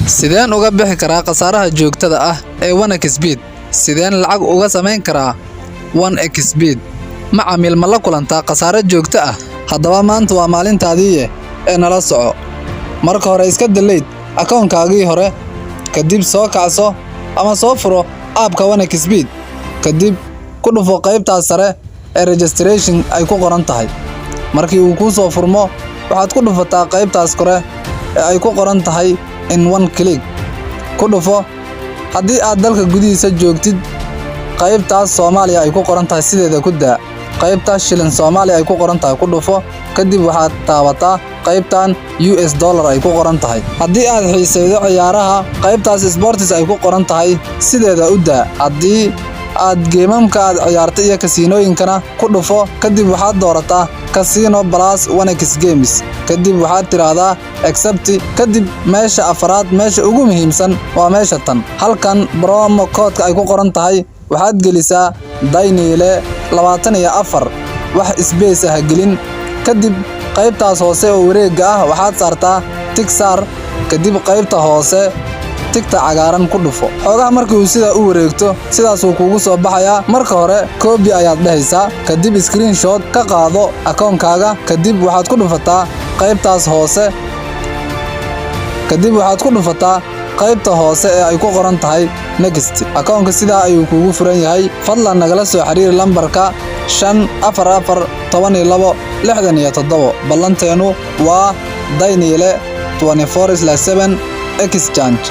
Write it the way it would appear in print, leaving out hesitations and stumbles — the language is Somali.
Sideen uga bixi karaa khasaaraha joogtada ah ee 1xBet? Sideen lacag uga samayn karaa 1xBet? Macamiil, ma la kulantaa khasaare joogto ah? Haddaba maanta waa maalintaadiiye ee nala soco. Marka hore iska delete akoonkaagii hore, kadib soo kacso ama soo furo app-ka 1xBet, kadib ku dhufo qaybtaas sare ee registration ay ku qoran tahay. Markii uu kuu soo furmo, waxaad ku dhufataa qaybtaas kore ee ay ku qoran tahay "In one click". Ku dhufo. Haddii aad dalka gudihiisa joogtid, qaybtaas Soomaaliya ay ku qoran tahay sideeda ku daa. Qaybtaas shilin Soomaaliya ay ku qoran tahay ku dhufo, kadib waxaad taabataa qaybtan US dollar ay ku qoran tahay. Haddii aad xiisaydo ciyaaraha, qaybtaas sports ay ku qoran tahay sideeda u daa. Haddii aad game-amka aad ciyaarta iyo kasiinooyinkana, ku dhufo, kadib waxaad doorataa Casino plus 1x Games, kadib waxaad tiraahdaa accept. Kadib meesha afraad, meesha ugu muhiimsan waa meesha tan. Halkan promo code-ka ay ku qoran tahay waxaad gelisaa Dayniile 24, wax space ah gelin. Kadib qaybtaas hoose oo wareegga ah waxaad saartaa tick saar, kadib qaybta hoose tick-ta cagaaran ku dhufo. Xoogaha markii uu sidaa u wareegto, sidaasuu kuugu soo baxayaa. Marka hore copy ayaad dhehaysaa, kadib screenshot ka qaado akoonkaaga, kadib waxaad ku dhufataa qaybtaas hoose, kadib waxaad ku dhufataa qaybta hoose ee ay ku qoran tahay next. Akoonka sidaa ayuu kuugu furan yahay. Fadlan nagala soo xiriir lambarka 544 12 67. Ballanteennu waa Dayniile 24/7 Exchange.